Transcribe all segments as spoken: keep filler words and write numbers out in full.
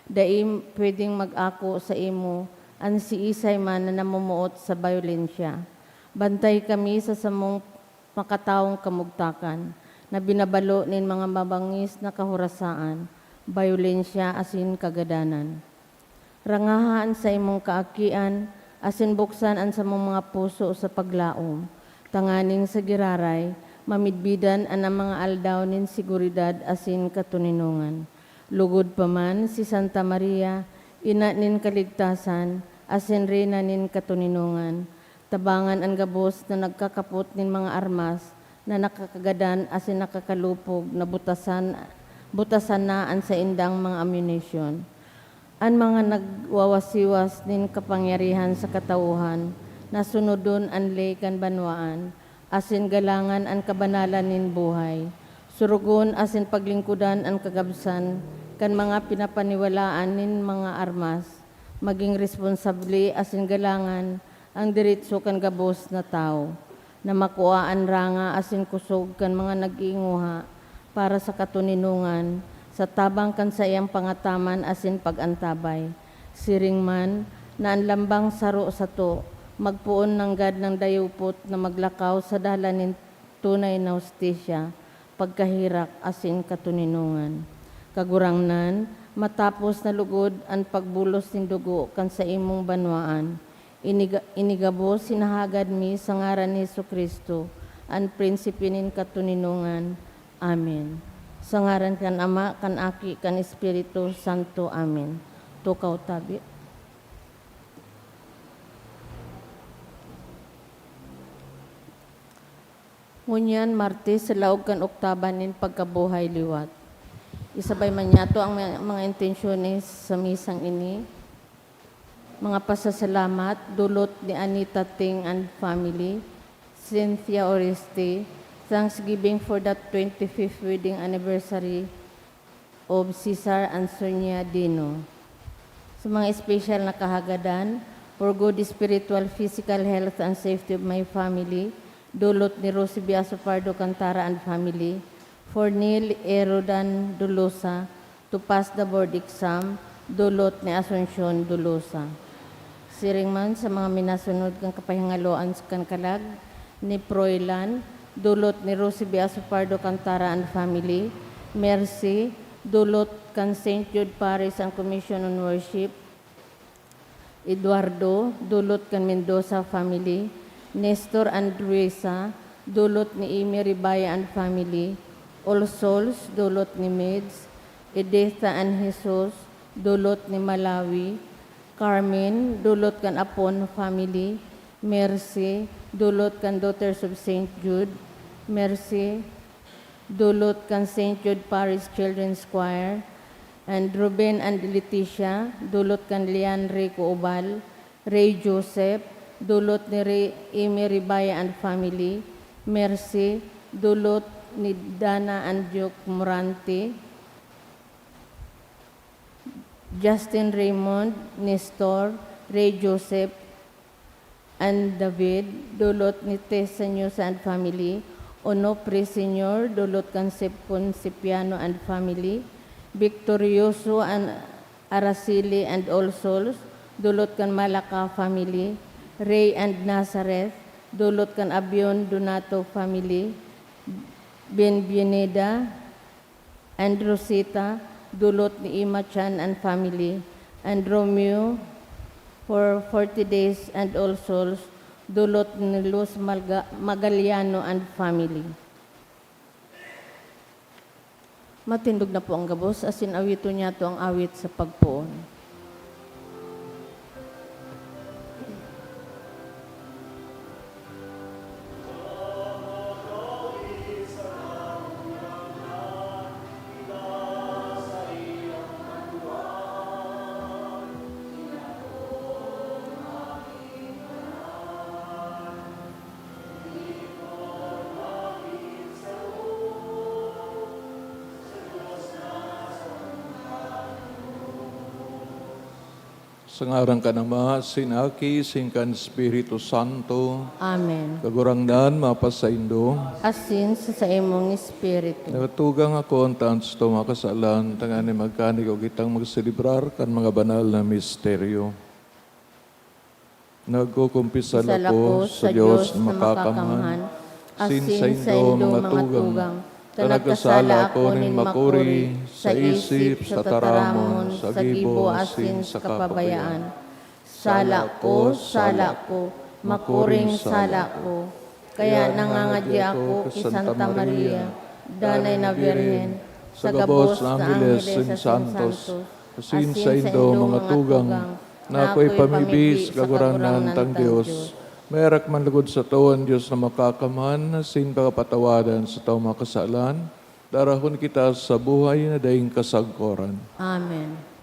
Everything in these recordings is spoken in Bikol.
Dai pwedeng mag-ako saimo an siisay man na namomoot sa bayolensya. Bantay kami sa samong makatawong kamugtakan na binabalo nin mga mabangis na kahorasaan, bayolensya asin kagadanan. Rangaha an saimong kaakian asin buksan an samong mga puso sa paglaom, tanganing sa giraray, mamidbidan an mga aldaw nin seguridad asin katoninongan. Lugod pa man, si Santa Maria, ina nin kaligtasan asin reyna nin katoninongan, tabangan an gabos na nagkakapot nin mga armas na nakakagadan asin nakakalupog na butasan, butasan na an saindang mga ammunition. An mga nagwawasiwas nin kapangyarihan sa katauhan, na sunodon an ley kan banwaan, asin galangan an kabanalan nin buhay. Surugon asin paglingkodan an kagabsan kan mga pinapaniwalaan nin mga armas. Magin responsable asin galangan an deretso kan gabos na tawo, na makua an ranga asin kusog kan mga nag-iinguha para sa katoninongan, sa tabang kan saiyang pangataman asin pag-antabay. Siring man na an lambang saro sato magpoon nanggad nin dayupot na maglakaw sa dalan nin tunay na hustisya, pagkaherak asin katoninongan. Kagurangnan, matapos na lugod an pagbulos nin dugo kan saimong banwaan, iniga-, inigabos hinahagad mi sa ngaran ni Jesu-Cristo, an Prinsipe nin katoninongan. Amen. Sa ngaran kan Ama, kan Aki, kan Espiritu Santo. Amen. Tukaw tabi. Ngunyan, Martes, sa laog kan oktaba nin pagkabuhay liwat. Isabay man niyato ang mga, mga intensyones sa misang ini. Mga pasasalamat, dulot ni Anita Ting and family, Cynthia Oreste, thanksgiving for the twenty-fifth wedding anniversary of Cesar and Sonia Dino. Sa mga espesyal na kahagadan, for good spiritual, physical health and safety of my family, dulot ni Rosie Biaso Pardo Cantara and family, for Neil Erodan Dolosa, to pass the board exam, dulot ni Asuncion Dolosa. Siring man sa mga minasunod kan kapahingaloan kan kalag ni Froilan, dulot ni Rosie Biaso Pardo Cantara and family, Mercy, dulot kan Saint Jude Parish and Commission on Worship, Eduardo, dulot kan Mendoza family, Nestor and Luisa, dulot ni Amy Ribaya and family, All Souls, dulot ni Mids, Editha and Jesus, dulot ni Malawi, Carmen, dulot kan Apon family, Mercy, dulot kan Daughters of Saint Jude, Mercy, dulot kan Saint Jude Parish Children's Choir, and Ruben and Leticia, dulot kan Lian Rico Ubal, Ray Joseph, dulot ni Ray, Amy Ribaya and family, Mercy, dulot ni Dana and Duke Morante, Justin Raymond, Nestor, Ray Joseph, and David, dulot ni Tessa Nyosa and family, Onofre Senior, dulot kan Sep Concipiano and family, Victorioso and Araceli and All Souls, dulot kan Malaca family, Ray and Nazareth, dulot kan Abion Donato family, Benvenida, and Rosita, dulot ni Ima Chan and family, and Romeo for forty days and All Souls, dulot ni Luz Malga-, Magaliano and family. Matindog na po ang gabos, asin awiton niyato ang awit sa pagpoon. Sa ngaran kan Ama, sin Aki, sin kan Espiritu Santo. Amen. Kagurangnan, mapasaindo. Asin sa saimong espiritu. Nagtugang ako ang taon sa mga kasalan, tanganing magkanig o kitang magselebrar kan mga banal na misteryo. Nagkukumpisal Sala ako ko sa Diyos na makakamhan, asin sa indo mga tugang, ta nagkasala ako nin makuri sa isip, sa taramon, sa gibo, asin sa kapabayaan. Sala ko, sala ko, makuring sala ko. Kaya nangangadya ako ki Santa Maria, Danay na Birhen, sa gabos na angheles asin santos, asin sa indo mga tugang, na ako'y pamibi sa Kagurangnan tang Dios. Maherak man lugod sato an Dios na makakamhan, asin pakapatawadan sa taong mga kasalan, darahon kita sa buhay na daing kasagkoran. Amen.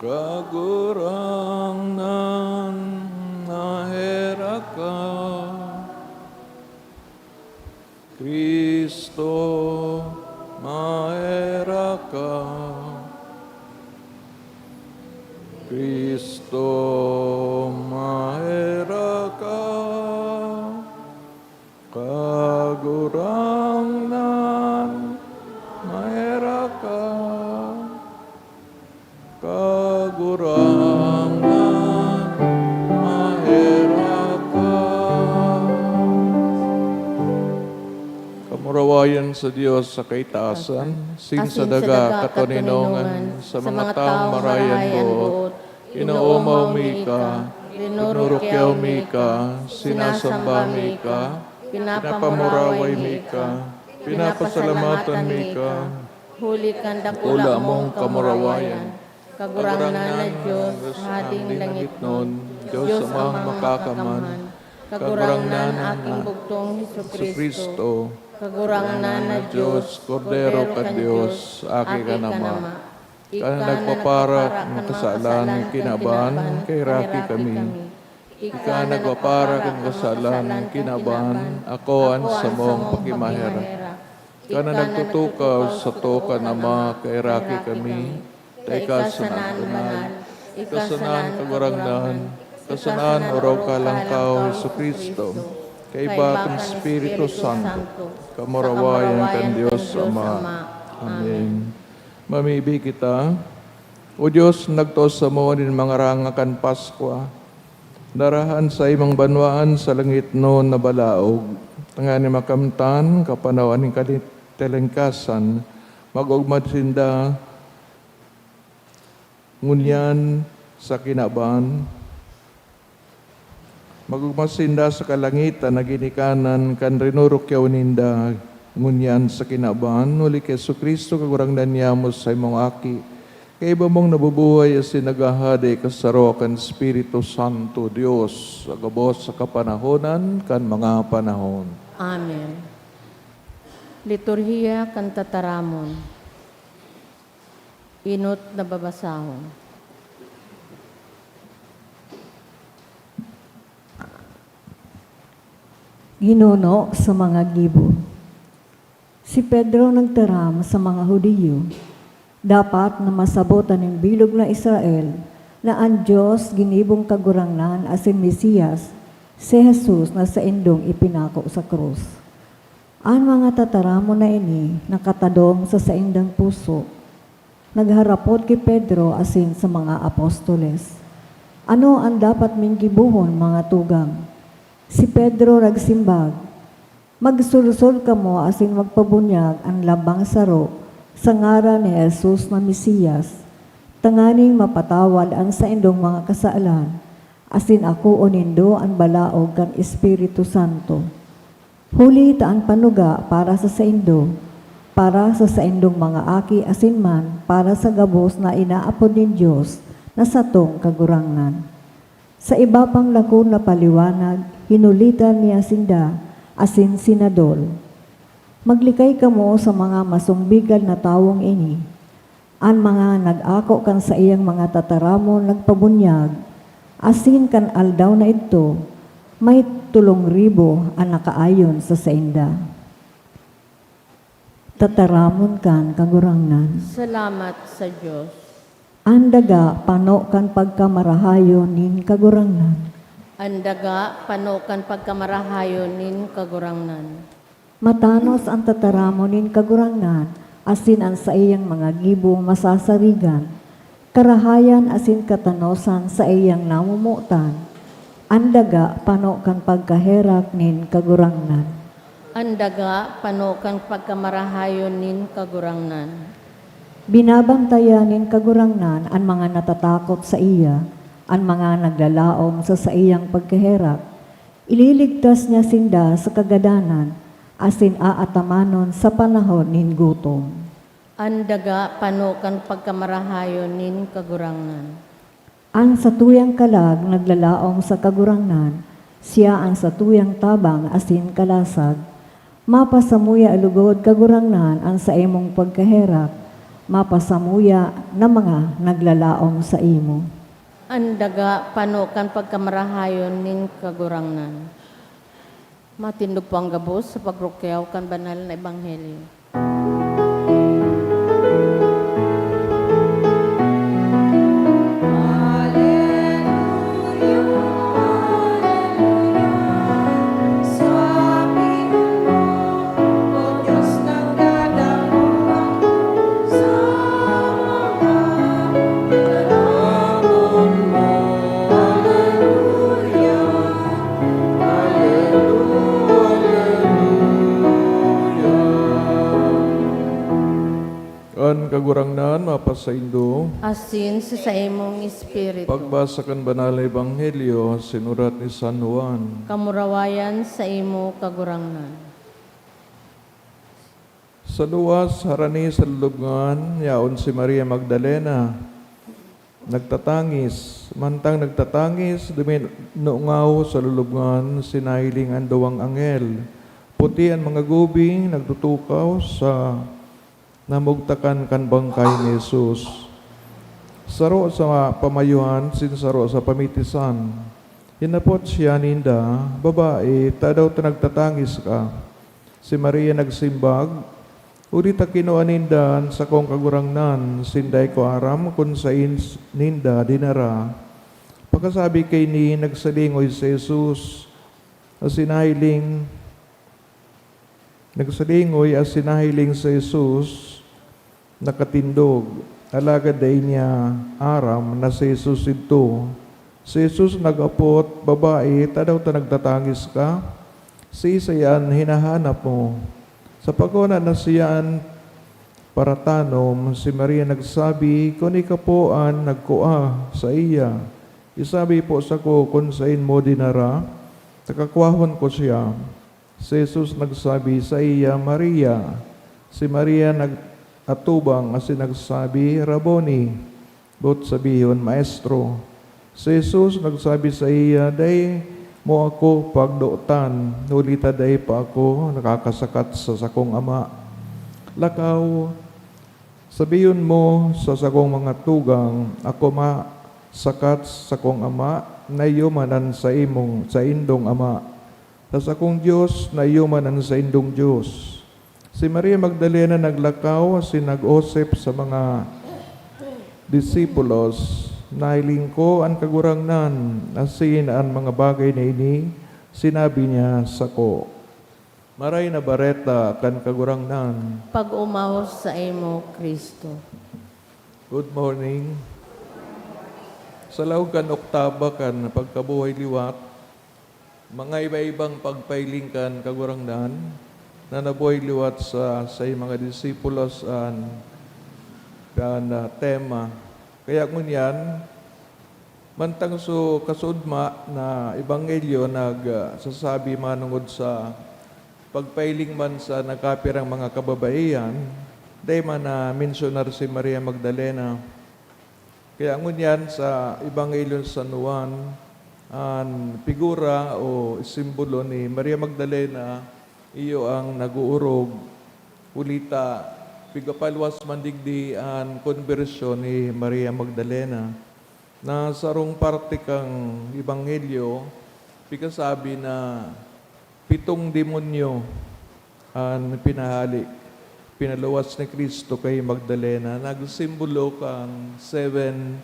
Kagurangnan, maherak ka. Cristo, maherak ka. Cristo, maherak ka. Kagurangnan, maherak ka. Kagurangnan, maherak ka. Kamurawayan sa Dios sa kaitaasan, asin sa daga katoninongan, sa mga taong marahay an boot, inoomaw mi ka, rinurukyaw mi ka, sinasamba mi ka, pinapamuraway mi ka, pinapasalamatan mi ka, huli kan dakula mong kamurawayan. Kagurangnan na Diyos, Hading langitnon, Diyos Amang Makakamhan, Kagurangnan aking bugtong Jesu-Cristo, Kagurangnan na Diyos, Kordero kan Diyos, Aki kan Ama. Ika na nagpapara kan mga kasalan nin kinaban, kaheraki kami. Ika nagpapara kan kasalan nin kinaban, akoan samong pakimaherak. Ika na nagtutukaw sato kan Ama, kaheraki kami. Ta ika sana an banal, ika sana an Kagurangnan, ika sana an orog kalangkaw, Jesu-Cristo, kaiba kan Espiritu Santo, kamurawayan kan Dios Ama. Amen. Mamibi kita. O Dios, nagtao samo nin mga ranga kan Paskwa, darahan sa imong banwaan sa langitnon na balaog, tanganing makamtan kapanawan nin kali-, kalingkasan, mag-ogma sinda ngunyan sa kinaban. Mag-ogma sinda sa kalangitan na ginikanan kan rinurukyaw ninda ngunyan sa kinaban, huli ki Jesu-Cristo, Kagurangnan niamo, sa imong Aki. Kaiba mong nabubuhay asin naghahade kasaro kan Espiritu Santo, Dios, sa gabos sa kapanahonan kan mga panahon. Amen. Liturhiya kan Tataramon. Enot na babasahon. Ginuno sa mga gibo. Si Pedro nagtaram sa mga Judio, "Dapat na masabot nin bilog na Israel na an Dios ginibong Kagurangnan asin Mesias, si Jesus na saindong ipinako sa krus." An mga tataramon na ini nakatadom sa saindang puso. Nagharapot ki Pedro asin sa mga apostoles, "Ano an dapat ming gibohon, mga tugang?" Si Pedro nagsimbag, "Magsursor kamo asin magpabunyag an lambang saro sa ngaran ni Jesus na Mesias, tanganing mapatawad an saindong mga kasalan, asin akoon nindo an balaog kan Espiritu Santo. Huli ta an panuga para sa saindo, para sa saindong mga aki asin man para sa gabos na inaapod nin Dios na satong Kagurangnan." Sa iba pang dakul na paliwanag, hinulitan niya sinda asin sinadol. Maglikay kamo sa mga masumbigal na tawong ini. An mga nag-ako kan saiyang mga tataramon nagpabunyag, asin kan aldaw na idto, may tolong ribo an nakaayon sa sainda. Tataramon kan Kagurangnan. Salamat sa Dios. An daga pano kan pagkamarahayon nin Kagurangnan. An daga pano kan pagkamarahayon nin Kagurangnan. Matanos an tataramon nin Kagurangnan, asin an saiyang mga gibo masasarigan. Karahayan asin katanosan saiyang namomotan. An daga pano kan pagkaherak nin Kagurangnan. An daga pano kan pagkamarahayon nin Kagurangnan. Binabantayan nin Kagurangnan an mga natatakot saiya, an mga naglalaom sa saiyang pagkaherak. Ililigtas niya sinda sa kagadanan, asin aatamanon sa panahon nin gutom. An daga pano kan pagkamarahayon nin Kagurangnan. An satuyang kalag naglalaom sa Kagurangnan, siya an satuyang tabang asin kalasag. Mapasamuya lugod, Kagurangnan, an saimong pagkaherak, mapasamuya na mga naglalaom saimo. An daga pano kan pagkamarahayon nin Kagurangnan. Matindog po ang gabos sa pagrukyaw kan banal na ebanghelyo. An Kagurangnan mapasaindo. Asin sa saimong espiritu. Pagbasa kan Banal na Ebanghelyo sinurat ni San Juan. Kamurawayan saimo, Kagurangnan. Sa luwas, harani sa lulubngan, yaon si Maria Magdalena, nagtatangis. Mantang nagtatangis, duminungaw sa lulubngan, sinahiling an duwang anghel. Puti an mga gubing, nagtutukaw sa namugtakan kan bangkay ni Jesus. Saro sa pamayuhan, sin saro sa pamitisan. Hinapot siya ninda, "Babae, tadaw ta nagtatangis ka?" Si Maria nagsimbag, "Huli ta kinua ninda an sakong Kagurangnan, sinda ko aram kun saen ninda dinara." Pakasabi kaini, nagsalingoy si Jesus, asin nahiling, nagsalingoy asin nahiling si Jesus, nakatindog, alagad dai niya aram na si Jesus idto. Si Jesus naghapot, "Babae, tadaw ta nagtatangis ka? Siisay an hinahanap mo?" Sa pagkua na siya an paratanom, si Maria nagsabi, "Kun ika po an nagkua saiya, isabi po sako kun saen mo dinara, ta kakuahon ko siya." Si Jesus nagsabi saiya, "Maria." Si Maria nag-atubang asin nagsabi, "Rabboni," boot sabihon, "Maestro." Si Jesus nagsabi saiya, "Dai mo ako pagdotan, huli ta dai pa ako nakakasakat sa sakong Ama. Lakaw, sabihon mo sa sakong mga tugang, 'Ako masakat sa sakong Ama, na iyo man an saimong, saindong Ama.' Sa sakong Dios, na iyo man an saindong Dios." Si Maria Magdalena naglakaw asin nag-osip sa mga disipulos, "Nahiling ko an Kagurangnan," asin an mga bagay na ini sinabi niya sako. Maray na Bareta kan Kagurangnan. Pag-omaw saimo, Cristo. Good morning. Sa laog kan oktaba kan pagkabuhay liwat, mga iba-ibang pagpahiling kan Kagurangnan na nabuhay liwat sa, sa mga disipulos an, kan, ah, tema. Kaya ngunyan, mantang so kasudma na ebanghelyo nag, ah, sasabi manongod sa pagpahiling man sa nakapirang mga kababaihan, dai man na-mensyonar si Maria Magdalena. Kaya ngunyan sa Ebanghelyo ni San Juan, an figura o simbolo ni Maria Magdalena, iyo ang nag-oorog Huli ta, pigapaluwas man digdi an konbersyon ni Maria Magdalena, na sarong parte kan Ebanghelyo, pigkasabi na pitong demonyo an pinahale, pinaluwas ni Cristo kay Magdalena, nagsimbolo kan seven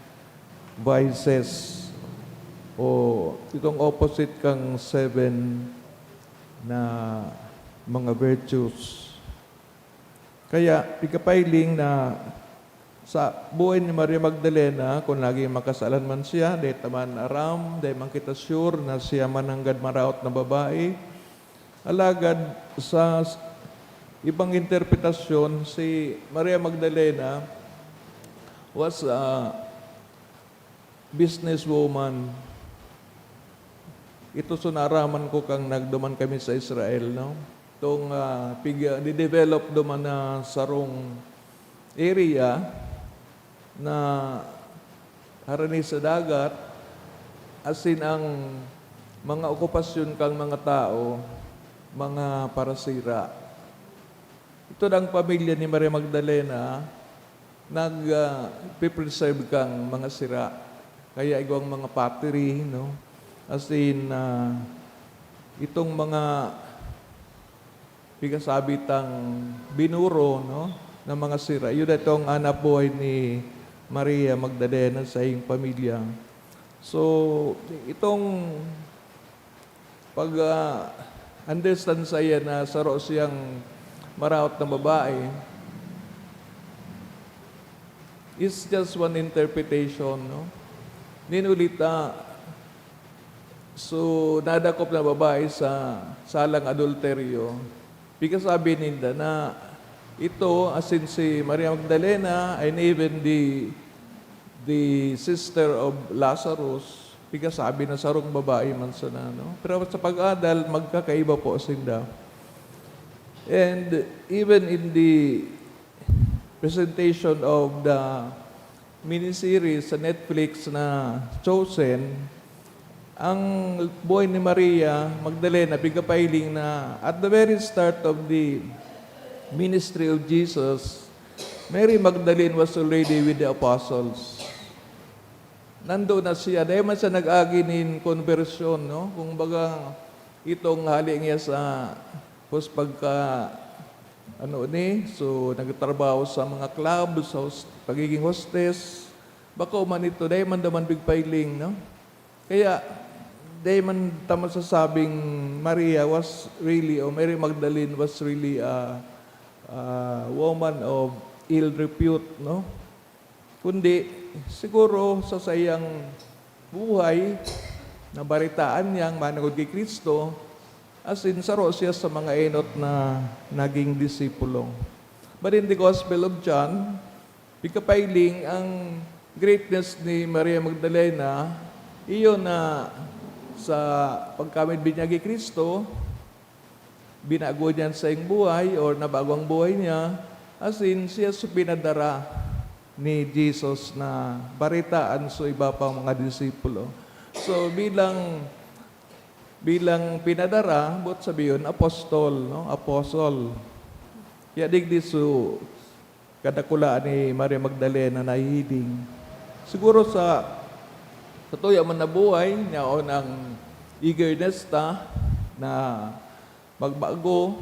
vices o itong opposite kan seven na mga virtues. Kaya, pigkapailing na sa buhay ni Maria Magdalena, kung naging makasalan man siya, dai ta man aram, dai man kita sure na siya man nanggad maraot na babae. Alagad sa s-, ibang interpretasyon, si Maria Magdalena was a businesswoman. Ito so naaraman ko kan nagduman kami sa Israel, no? Itong, ah, pig-, ah, didevelop duman na sarong area na harani sa dagat, asin ang mga okupasyon kan mga tao, mga parasira. Ito ang pamilya ni Maria Magdalena, nag, ah, pe-preserve kan mga sira. Kaya igwang mga pottery, no? As in, ah, itong mga pigkasabi tang binuro, no, na mga sira. Yun itong hanapbuhay ni Maria Magdalena sa iyong pamilya. So, itong pag, ah, understand saiya na saro siyang maraot na babae, it's just one interpretation, no? Nin huli ta, so, nadakop na babae sa salang adulteryo. Pigkasabi ninda na ito, asin si Maria Magdalena, and even the, the sister of Lazarus, pigkasabi na sarong babae man sana, no? Pero sa pag-adal, magkakaiba po sinda. And even in the presentation of the miniseries sa Netflix na Chosen, ang buhay ni Maria Magdalena, pigkapailing na at the very start of the ministry of Jesus, Mary Magdalene was already with the apostles. Nando na siya, dai man siya nag-agi nin konbersyon, no? Kung baga, itong hali niya sa pos pagka, ano ni, so, nagtrabaho sa mga club, sa hos-, pagiging hostess, bako man ito, dai man daman pigpailing, no? Kaya, dai man ta masasabing Maria was really, o Mary Magdalene was really a, a woman of ill repute, no? Kundi, siguro sa saiyang buhay, nabaritaan niyang manongod ki Cristo, asin saro siya sa mga enot na naging disipulo. But in the Gospel of John, pigkapailing, ang greatness ni Maria Magdalena, iyo na sa pagkamidbid niya ki Cristo, binago niya an saiyang buhay or nabago ang buhay niya, asin siya so pinadara ni Jesus na baretaan so iba pang mga disipulo. So, bilang, bilang pinadara, boot sabihon, apostol, no? Apostle. Kaya digdi so kadakulaan ni Maria Magdalena nahihiling. Siguro sa, sa tuya man na buhay, yaon ang eagerness ta na magbago,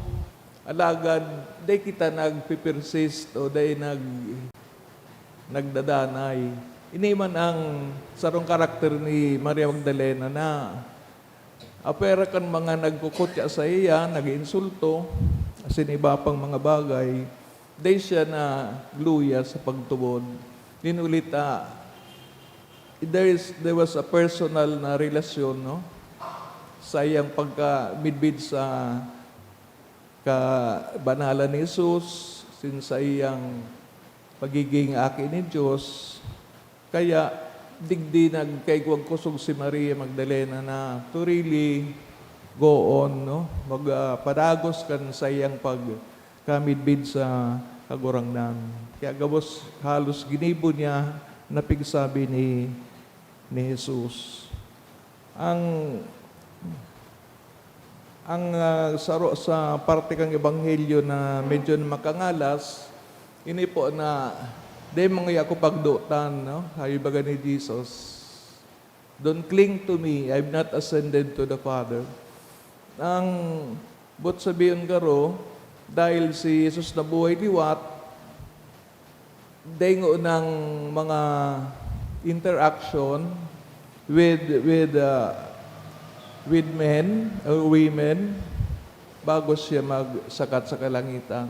alagad dai kita nagpipersist o dai nag-, nagdadanay. Ini man ang sarong karakter ni Maria Magdalena na apwera kan mga nagkukutya saiya, nag-iinsulto, asin iba pang mga bagay, dai siya nagluya sa pagtubod. Nin huli ta, there is, there was a personal na relasyon, no? Saiyang pagkamidbid sa kabanalan ni Jesus, asin saiyang pagiging Aki nin Dios. Kaya, digdi nagkaigwang kusog si Maria Magdalena na to really go on, no? Mag, ah, padagos kan saiyang pagkamidbid sa Kagurangnan. Kaya gabos halos ginibo niya na pigsabi ni, ni Jesus. Ang, Ang, ah, saro sa parte kan ebanghelyo na medyo makangalas, ini po na, "Dai manguya ako pagdotan," no? Hayo baga ni Jesus, "Don't cling to me, I've not ascended to the Father." Ang boot sabihon garo, dahil si Jesus nabuhay liwat, dai ngunang mga interaction with, with, ah, with men or women bago siya magsakat sa kalangitan.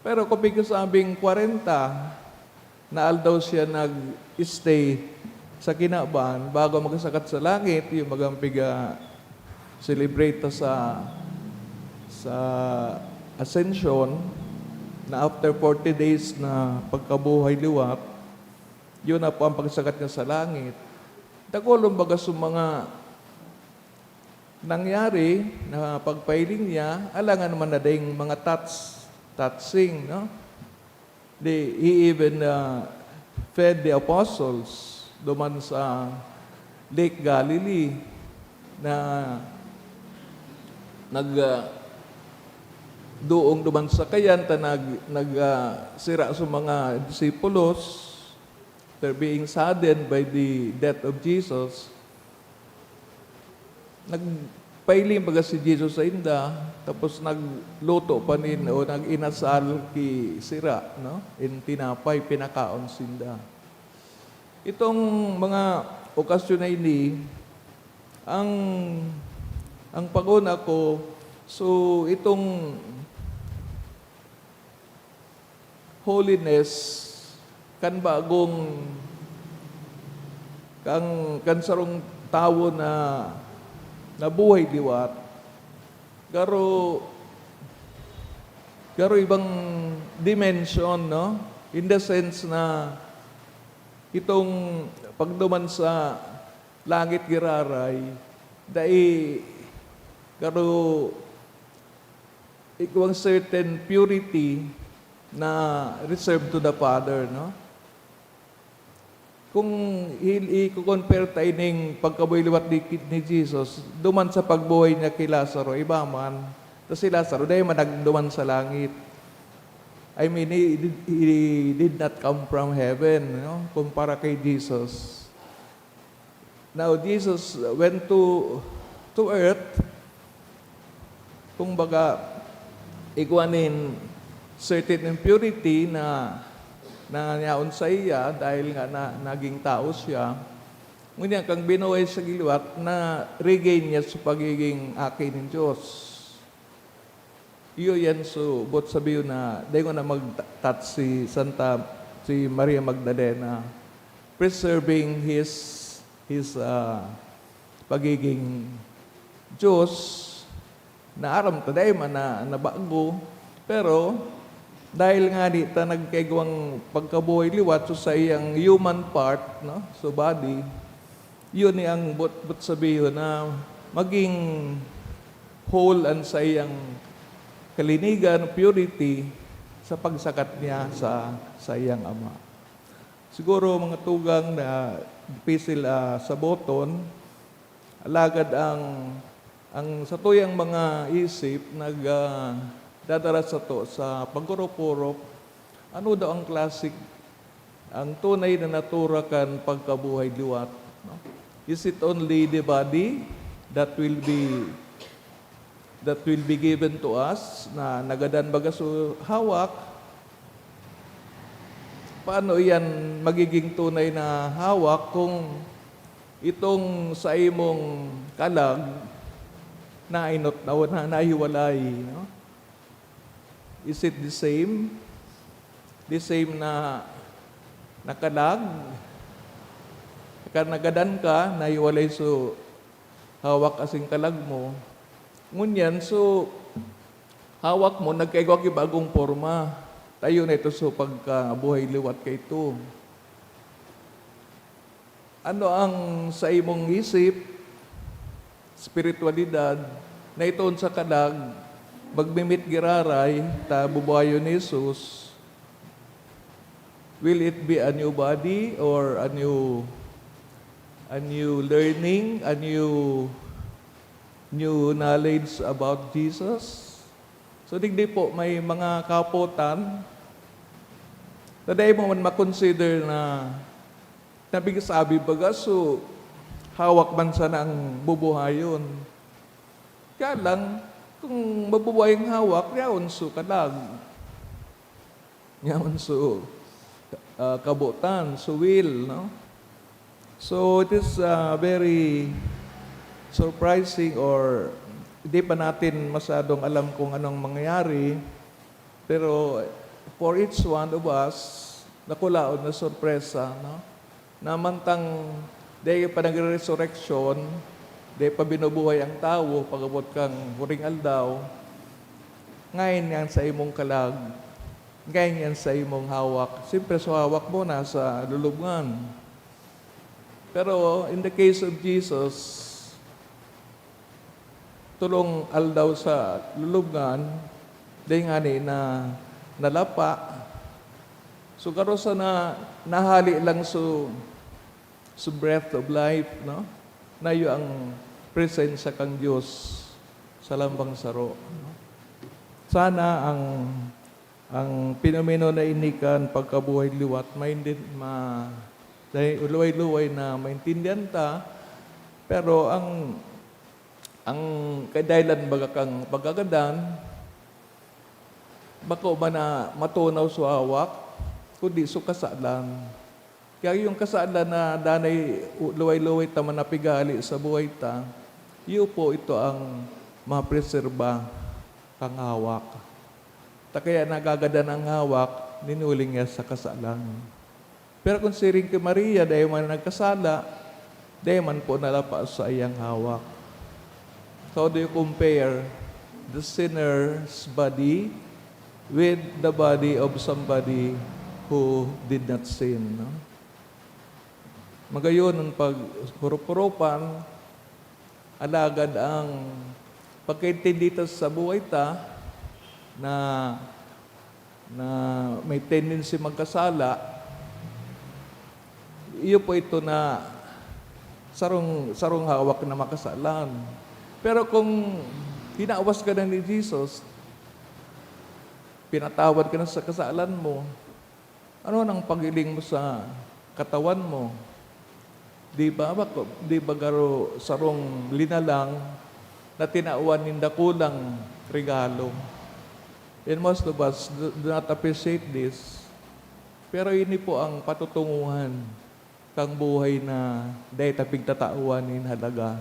Pero kung pigkasabing kwarenta na aldaw siya nag-stay sa kinaban bago magsakat sa langit, yung bagang piga-celebrate ta sa, sa Ascension, na after forty days na pagkabuhay liwat, yun na po ang pagsakat niya sa langit. Dakulon baga sa mga nangyari na pagpahiling niya, alangan man na ding mga touch, touching, no? Di, he even, ah, fed the apostles duman sa Lake Galilee na nag, ah, doong duman sa kayan ta nag, nag, ah, sira sa mga disipulos, after being saddened by the death of Jesus. Nagpahiling baga si Jesus sainda, tapos nagluto pa nin o nag-inasal ki sira, no? In tinapay, pinakaon sinda. Itong mga okasyon na ini, ang, ang pag-una ko, so, itong holiness kan bagong, kan, kan sarong tawo na nabuhay liwat. Garo, garo ibang dimension, no? In the sense na itong pagduman sa langit giraray, dai garo igwang certain purity na reserved to the Father, no? Kung i-, i-compare ta ining pagkabuhay liwat ni, ni Jesus, duman sa pagbuhay niya ki Lazaro, iba man. Ta si Lazaro, dai man nagduman sa langit. I mean, he, he did not come from heaven, no? Kumpara kay Jesus. Now, Jesus went to, to earth, kumbaga, igwa nin certain impurity na, na yaon saiya dahil nga na, naging tao siya. Ngunyan, kan binuhay siya liwat, na-regain niya sa pagiging aki nin Diyos. Iyo yan, so, boot sabihon na dai ngona mag-touch si Santa, si Maria Magdalena, preserving his, his, ah, pagiging Diyos, na aram ta dai man na, na bago, pero dahil nga di ta nagkaigwang pagkabuhay liwat, so saiyang human part, no? So, body, yun ni ang boot, boot sabihon na maging whole an saiyang kalinigan, purity, sa pagsakat niya sa saiyang Ama. Siguro, mga tugang, na pisil, ah, saboton, alagad ang, ang satuyang mga isip nag, ah, dadara sato sa pagkurop-kurop, ano daw ang klaseng ang tunay na natura kan pagkabuhay liwat, no? Is it only the body that will be, that will be given to us, na nagadan baga sa hawak? Paano iyan magiging tunay na hawak kung itong sa imong kalag nainot na, na, nahiwalay, no? Is it the same? The same na nakalag? Kan nagadan ka, nahiwalay so hawak asin kalag mo. Ngunyan, so hawak mo, nagkaigwa ki bagong porma. Ta iyo na ito so pagkabuhay liwat kaito. Ano ang sa imong isip, espiritualidad, na itoon sa kalag, magmimit giraray, ta bubuhayon ni Jesus? Will it be a new body or a new, a new learning, a new new knowledge about Jesus. So, digdi po, may mga kapotan na dai mo man makonsider na nabigsabi baga, so hawak man sana ang bubuhayon. Kaya lang, kung mabubuhay ang hawak, yaon so kalag. Yaon so, ah, kabotan, so will, no? So, it is, ah, very surprising or di pa natin masyadong alam kung anong mangyayari. Pero for each one of us, nakulaon na sorpresa, no? Na mantang dai pa nagre-resurrection, dai pa binubuhay ang tawo pag-abot kan huring aldaw, ngayon yan sa imong kalag, ngayon yan sa imong hawak. Siyempre, so hawak mo nasa lulubngan. Pero in the case of Jesus, tolong aldaw sa lulubngan, dai ngani na nalapa. So, garo sana nahali lang so, so breath of life, no? Na iyo ang presensya kan Dios sa lambang saro, no? Sana ang, ang pinomeno na ini kan pagkabuhay liwat, maindi-, ma-, dai-, luway-luway na maintindihan ta, pero ang Ang kadahilan baga kan pagkagadan, bako man na matunaw so hawak, kundi so kasalan. Kaya yung kasalan na danay luway-luway ta man napighale sa buhay ta, iyo po ito ang mapreserba kan hawak. Ta kaya nagagadan ang hawak, nin huli niya sa kasalan. Pero kun siring ki Maria, dai man nagkasala, dai man po nalapa sa iyang hawak. So, how do you compare the sinner's body with the body of somebody who did not sin, no? Magayon an paghurup-hurupan, alagad ang pagkaintindi ta sa buhay ta na na may tendency magkasala, iyo po ito na sarong, sarong hawak na makasalan. Pero kung hinawas ka na ni Jesus, pinatawad ka na sa kasalan mo, ano nang paghiling mo sa katawan mo? Di ba, bako, di ba garo sarong linalang na tinawan nin dakulang regalo? And most of us do, do not appreciate this. Pero ini po ang patutunguhan kang buhay na dai ta pigtatawan nin halaga.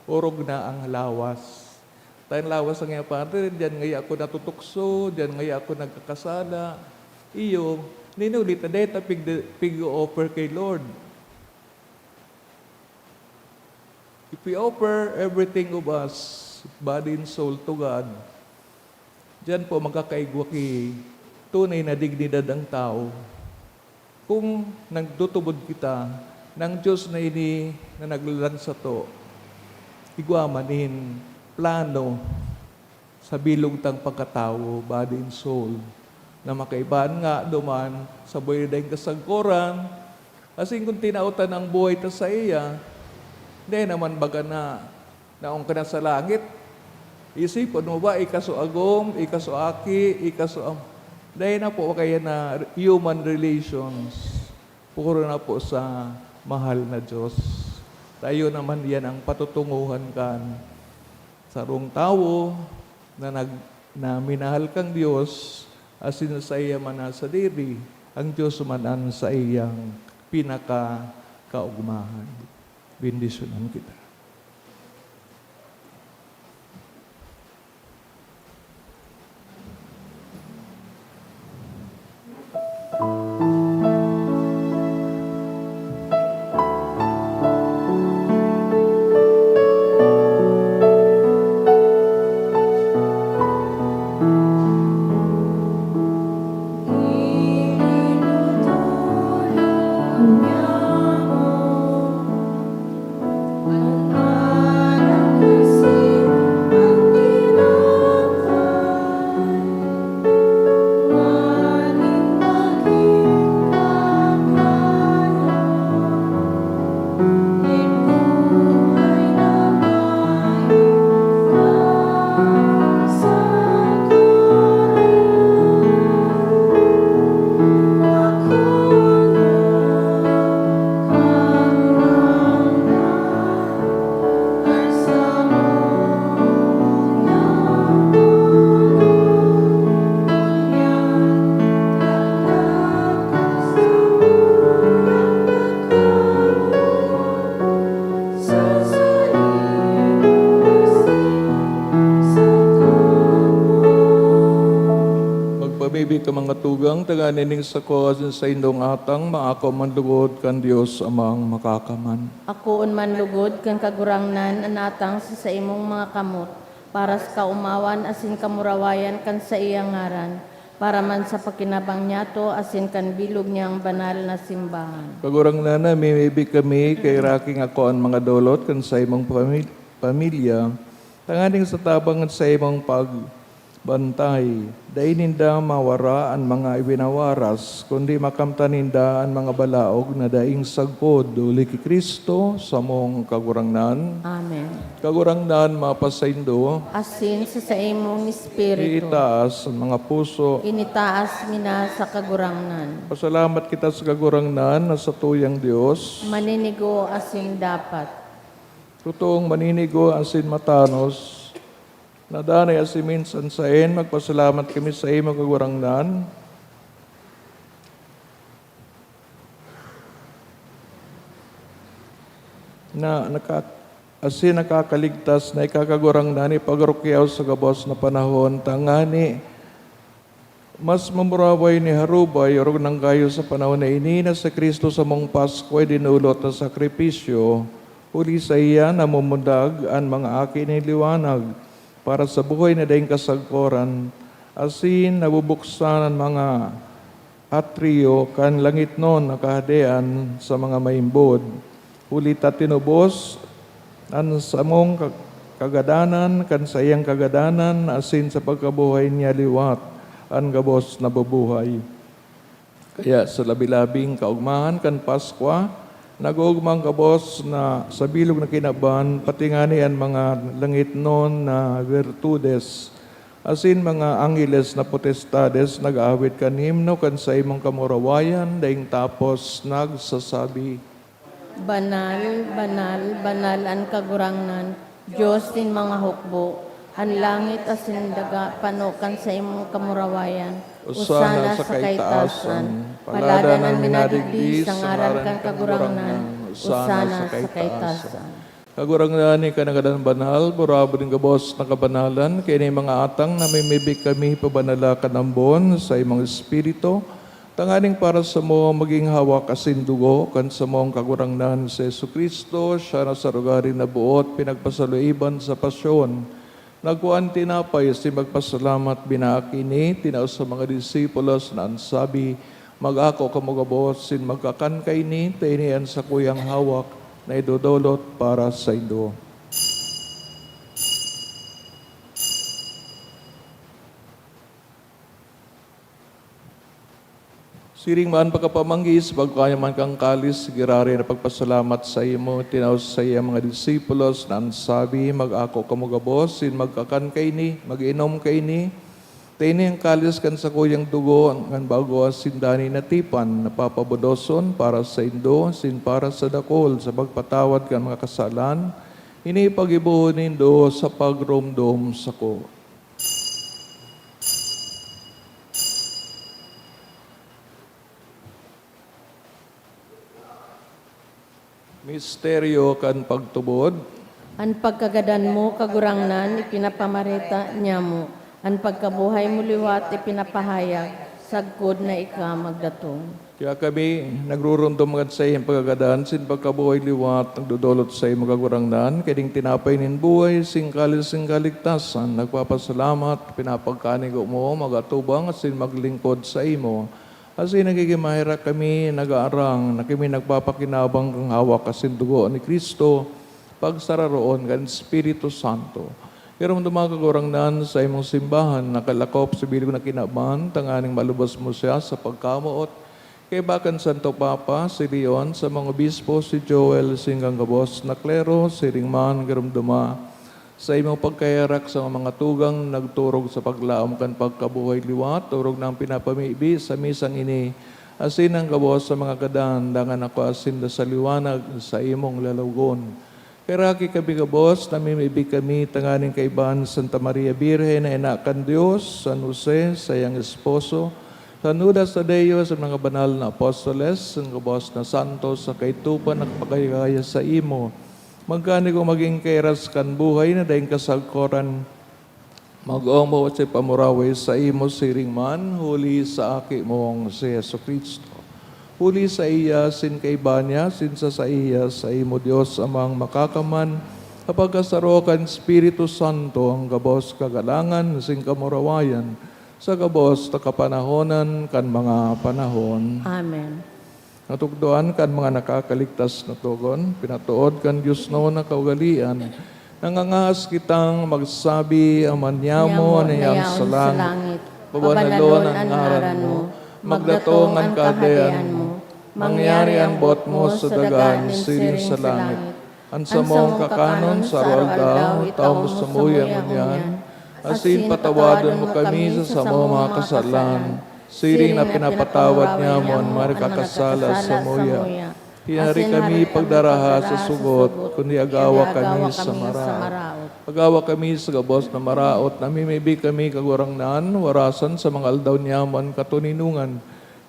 Orog na ang lawas. Ta an lawas na ngaya, Padre, diyan ngaya ako natutukso, diyan ngaya ako nagkakasala. Iyo, nin huli ta dai ta pig-, pig-o-offer kay Lord. If we offer everything of us, body and soul, to God, diyan po magkakaigwa ki tunay na dignidad ang tawo. Kung nagtutubod kita na an Dios na ini na naglalang sato, igwa man nin plano sa bilog tang pagkatawo, body and soul, na makaiba an nga duman sa buhay na daing kasagkoran, asin kun tinaw ta an buhay ta saiya, dai naman baga na naong ka na sa langit. Isipon mo ba, ika so agom, ika so aki, ika so am-, dai na po kaya na human relations. Puro na po sa mahal na Diyos. Tayo naman, yan ang patutunguhan kan sarong tawo na nag-, na minahal kang Diyos, asin saiya man na sadiri, ang Diyos man an saiyang pinakakaogmahan. Bendisyonan kita. Pamibi ka mga tugang, tanganing sako asin saindong atang maako man lugod kan Dios Amang Makakaman. Akoon man lugod kan Kagurangnan an atang sa saimong mga kamot, para sa kaomawan asin kamurawayan kan saiyang ngaran, para man sa pakinabang niyato asin kan bilog niyang banal na simbahan. Kagurangnan, namimibi kami, kaheraki ngako an mga dolot kan saimong pami-, pamilya, tanganing sa tabang kan saimong pag- bantay. Dai ninda mawara an mga ibinawaras, kundi makamtan ninda an mga balaog na daing sagkod, huli ki Cristo, samong Kagurangnan. Amen. Kagurangnan, mapasaindo. Asin sa saimong espiritu. Iitaas an mga puso. Initaas mi na sa Kagurangnan. Pasalamat kita sa Kagurangnan na satuyang Dios. Maninigo asin dapat. Totoong maninigo asin matanos. Na danay asin minsan saen, magpasalamat kami saimo, Kagurangnan, na naka-, asin nakakaligtas na ika, Kagurangnan, ipagrukyaw sa gabos na panahon, tangani mas mamuraway ni harubay, orog nanggayo sa panahon na ini, na si Cristo samong Paskwa dinolot na sakripisyo, huli saiya namumundag an mga aki nin liwanag para sa buhay na daing kasagkoran, asin nabubuksan an mga atriyo kan langitnon na kahadean sa mga maimbod. Huli ta tinubos an samong ka-, kagadanan kan saiyang kagadanan, asin sa pagkabuhay niya liwat an gabos nabubuhay. Kaya sa labi-labing kaogmahan kan Paskwa, nag-oogma an gabos na sa bilog na kinaban, pati ngani an mga langitnon na virtudes, asin mga angheles na potestades nag-aawit kan himno kan saimong kamurawayan, daing tapos nagsasabi, "Banal, banal, banal an Kagurangnan, Dios nin mga hukbo. An langit asin daga pano kan saimong kamurawayan. Osana sa kaitaasan. Paladan an minadigdi sa ngaran kan Kagurangnan. Osana sa kaitaasan." Kagurangnan, ika na gadan banal, burabod nin gabos na kabanalan, kaini mga atang namimibi kami pabanala kan ambon sa imong Espiritu, tanganing para samo magin hawak asin dugo kan samong Kagurangnan si Jesu-Cristo, siya na sa rogaring naboot pinagpasaluiban sa pasyon, nagkua nin tinapay asin magpasalamat, binaak ini, tinao sa mga disipulos na an sabi, "Mag-ako kamo gabos asin magkakan kaini, ta ini an sakuyang hawak na idodolot para saindo." Siring man pagkapamanggis, pagkua niya man kan kalis, giraray na pagpasalamat saimo, tinao sa saiyang mga disipulos na an sabi, "Mag-ako kamo gabos, asin magkakan kaini, mag-inom kaini. Ta ini an kalis kan sakuyang dugo, kan bago asin danay na tipan, na papabudoson para saindo, asin para sa dakul, sa pagpatawad kan mga kasalan. Ini paggibohon nindo sa pagromdom sako." Misteryo kan pagtubod. An pagkagadan mo, Kagurangnan, ipinapamareta niamo. An pagkabuhay mo liwat ipinapahayag, sagkod na ika magdatong. Kaya kami, nagruromdom kan saiyang pagkagadan, asin pagkabuhay liwat, nagdodolot saimo, Kagurangnan, kaiding tinapay nin buhay, asin kalis nin kaligtasan, nagpapasalamat, pinapagkanigo mo, mag-atubang, asin maglingkod saimo. Asin nagigin maherak kami, nag-aarang, na kami nagpapakinabang kan hawak asin dugo ni Cristo, pagsararoon kan Espiritu Santo. Giromdoma, Kagurangnan, saimong simbahan, nakalakop sa bilog na kinaban, tanganing malubos mo siya sa pagkamoot. Kaiba kan Santo Papa, si Leon, sa mga obispo, si Joel, singgang gabos na klero, siring man, giromdoma, saimong pagkaherak sa mga tugang nagturog sa paglaom kan pagkabuhay liwat, orog nang pinapamibi sa misang ini, asin an gabos sa mga gadan, dangan ako asin da sa liwanag sa imong lalawogon. Kaheraki kami gabos, namimibi kami tanganing kaiba ni Santa Maria Birhen na ina kan Dios, San Jose, saiyang esposo, San Judas Tadeo, sa mga banal na apostoles, an gabos na santos, sa kaidtopan na kapagayagaya saimo. Magkanigo magin kairas kan buhay na daing kasagkoran, Mag-oong mawot sa pamuraway saimo siring man, huli sa Aki mong si Jesu-Cristo. Huli saiya, asin kaiba niya, asin sa saiya, saimo Dios Amang Makakaman, kapagkasaro kan Espiritu Santo, an gabos kagalangan asin kamurawayan, sa gabos na kapanahonan kan mga panahon. Amen. Natukdoan kan mga nakakaligtas na togon, pinatood kan Dios na kaugalean, nangangahas kitang magsabi, Ama niamo na yaon sa langit, pabanalon an ngaran mo, magdatong an kahadean mo, mangyari an boot mo sa daga nin siring sa langit. An samong kakanon sa araw-aldaw, itao mo samuya ngunyan, asin patawadon mo kami sa samong mga kasalan, siring na pinapatawad niamo an mga nakakasala samuya. Hiari kami pagdaraha sa sugot, kundi agawa kami sa maraot. Agawa kami sa gabos na maraot, namimibi kami, Kagurangnan, warasan sa mga aldaw niamo an katoninongan.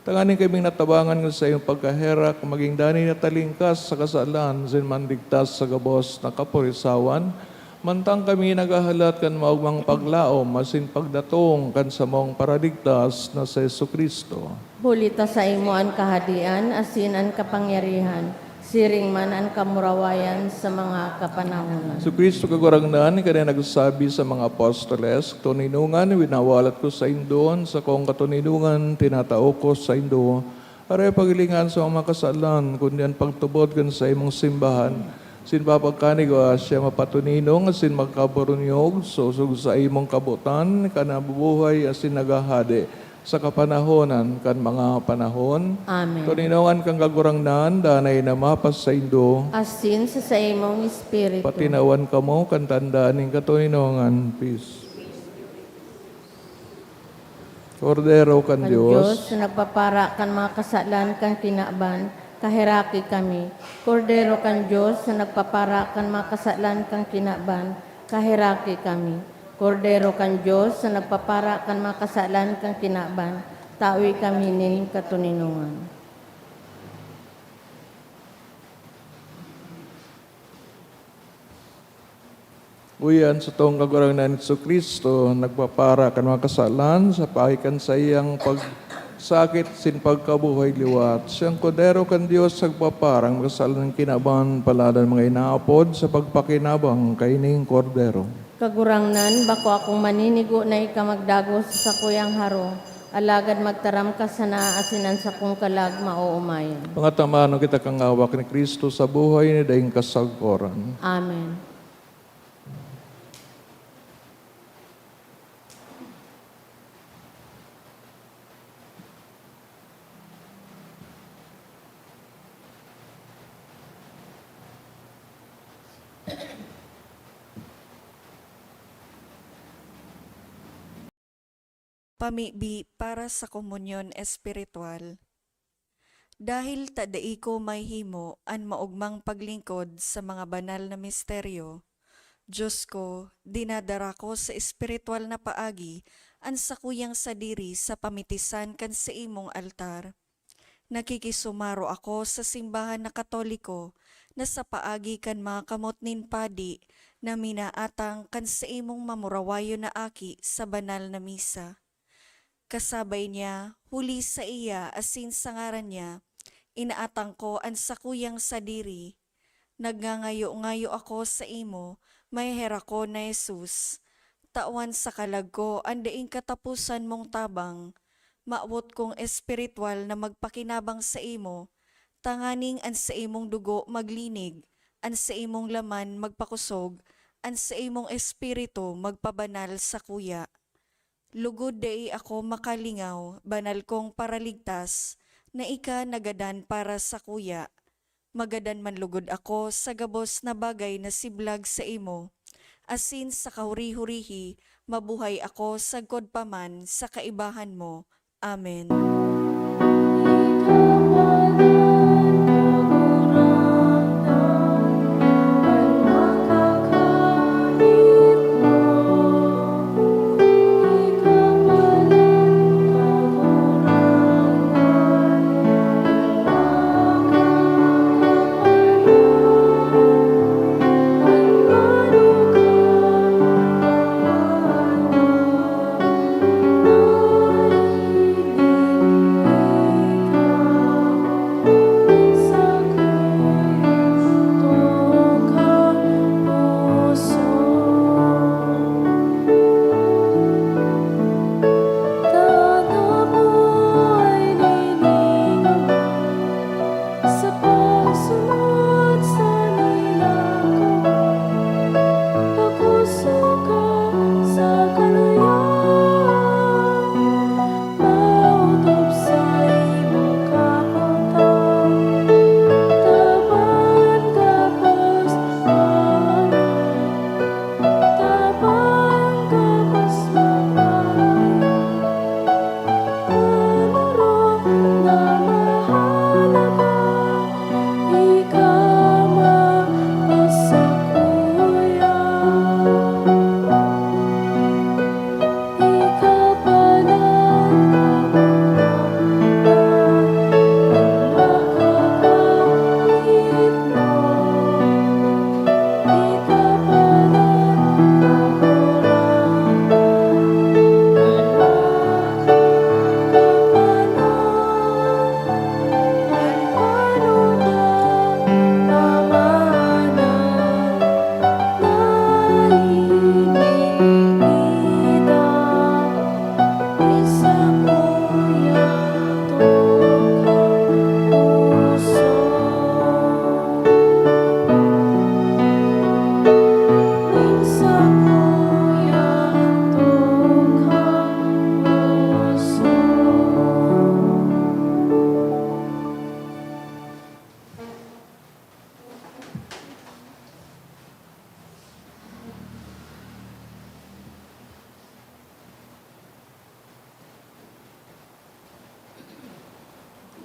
Tanganing kaming natabangan kan saimong pagkaherak, magin danay na talingkas sa kasalan, asin manligtas sa gabos na kaporisawan, mantang kami naghahalat kan maogmang paglaom asin pagdatong kan samong Paraligtas na si Jesu-Cristo. Huli ta saimo an kahadean asin an kapangyarihan, siring man an kamurawayan sa mga kapanahonan. Si Cristo Kagurangnan, ika na nagsabi sa mga apostoles, "Katoninongan, winawalat ko saindo, an sakong katoninongan tinatao ko saindo." Aray paghilingan sa mga kasalan, kundi an pagtubod kan saimong simbahan. Asin papagkanigwa siya mapatoninong asin magkaburunyog, sosog sa imong kabotan, ka nabubuhay asin naghahade sa kapanahonan kan mga panahon. Amen. Toninongan kan Kagurangnan, danay na mapasaindo. Asin sa saimong espiritu. Patinawan kamo kan tanda nin katoninongan. Peace. Kordero kan Kan Dios. Dios na nagpapara kan mga kasalan kan kinaban, kaheraki kami. Kordero kan Dios na nagpapara kan mga kasalan kan kinaban, kaheraki kami. Kordero kan Dios na nagpapara kan mga kasalan kan kinaban, tawi kami nin katoninongan. Uya, an satong Kagurangnan Jesu-Cristo nagpapara kan mga kasalan sa paagi kan saiyang pagsakit asin pagkabuhay liwat. Siyang Kordero kan Dios nagpapara kan mga kasalan kan kinaban, palalo an mga inaapod sa pagpakinabang kaining Kordero. Kagurangnan, bako akong maninigo na ika magdagos sa sakuyang harong, alagad magtaram ka sana asin an sakong kalag maoomayan. Mga taman, kita kan hawak ni Cristo sa buhay na daing kasagkoran. Amen. Pamibi para sa komunyon espiritual. Dahil ta dai ko mahihimo an maogmang paglingkod sa mga banal na misteryo, Dios ko, dinadara ko sa espiritual na paagi an sakuyang sadiri sa pamitisan kan saimong altar. Nakikisumaro ako sa simbahan na Katoliko na sa paagi kan mga kamot nin padi na minaatang kan saimong mamurawayon na aki sa banal na misa. Kasabay niya, huli saiya asin sa ngaran niya, inaatang ko an sakuyang sadiri. Nagngangayo-ngayo ako saimo, maheherakon na Jesus, tawan sa kalag ko an daing kataposan mong tabang. Mawot kong espiritual na magpakinabang saimo, tanganing an saimong dugo maglinig, an saimong laman magpakosog, an saimong espiritu magpabanal sakuya. Lugod dai ako makalingaw, banal kong Paraligtas, na ika nagadan para sakuya. Magadan man lugod ako sa gabos na bagay na siblag saimo, asin sa kahuri-hurihi, mabuhay ako sagkod pa man sa kaibahan mo. Amen.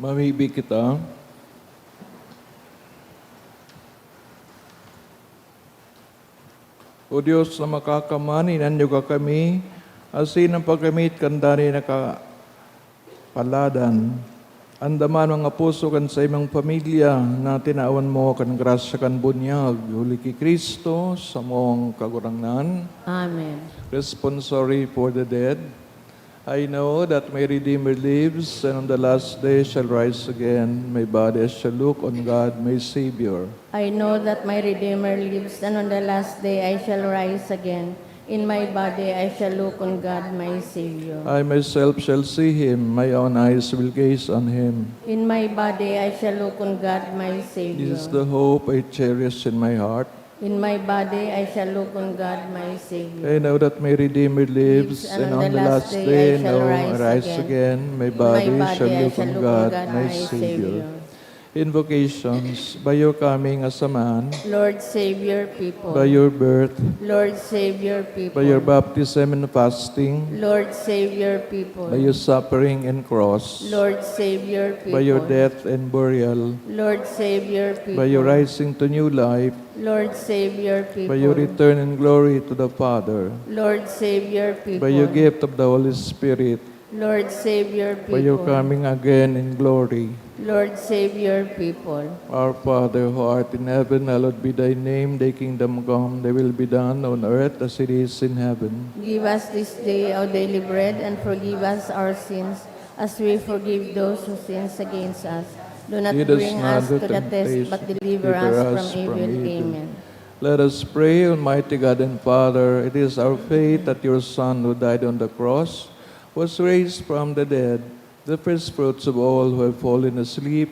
Mamibi kita. O Dios na makakamani, inanyuga kami, asin an pagkamit kan danay na kapaladan. Andaman mga puso kan saimong pamilya na tinawan mo kan grasya kan bunyag, huli ki Cristo, samong Kagurangnan. Amen. Responsory for the dead. I know that my Redeemer lives, and on the last day shall rise again. My body shall look on God, my Savior. I know that my Redeemer lives, and on the last day I shall rise again. In my body I shall look on God, my Savior. I myself shall see him, my own eyes will gaze on him. In my body I shall look on God, my Savior. This is the hope I cherish in my heart. In my body I shall look on God, my Savior. I know that my Redeemer lives, and on the last day I shall rise again. My body shall look on God, my Savior. Invocations. By your coming as a man. Lord, save your people. By your birth. Lord, save your people. By your baptism and fasting. Lord, save your people. By your suffering and cross. Lord, save your people. By your death and burial. Lord, save your people. By your rising to new life. Lord, save your people. By your return in glory to the Father. Lord, save your people. By your gift of the Holy Spirit. Lord, save your people. By your coming again in glory. Lord, save your people. Our Father who art in heaven, hallowed be thy name. Thy kingdom come, thy will be done on earth as it is in heaven. Give us this day our daily bread, and forgive us our sins, as we forgive those who sins against us. Do not bring us to the test, but deliver us from evil. Amen. Let us pray. Almighty God and Father, it is our faith that your Son who died on the cross was raised from the dead, the first fruits of all who have fallen asleep.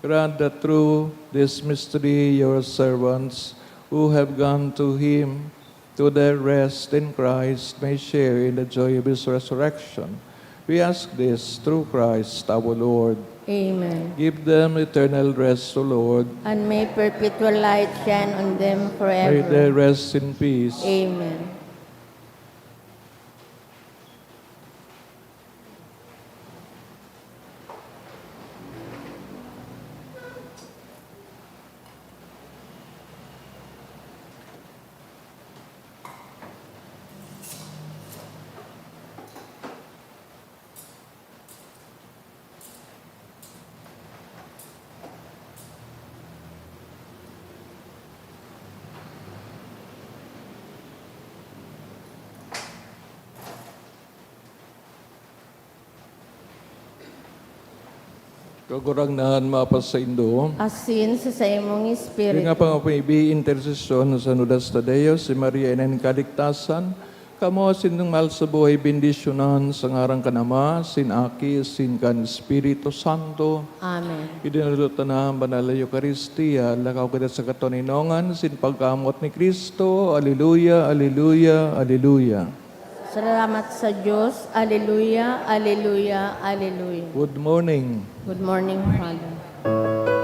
Grant that through this mystery your servants who have gone to him to their rest in Christ may share in the joy of his resurrection. We ask this through Christ our Lord. Amen. Give them eternal rest, O Lord. And may perpetual light shine on them forever. May they rest in peace. Amen. Kagurangnan mapasaindo. Asin sa saimong espiritu. Nga pangapaibi, intersesyon ni San Judas Tadeo, si Maria Ina nin Kaligtasan, kamo asin mahal sa buhay, bendisyonan sa ngaran kan Ama, sin Aki, sin kan Espiritu Santo. Amen. Idinalo ta na an banal na Eukaristia, lakaw kita sa katoninongan sin pagkamoot ni Cristo. Aleluya, aleluya, aleluya. Salamat sa Diyos. Aleluya, aleluya, aleluya. Good morning. Good morning, Father.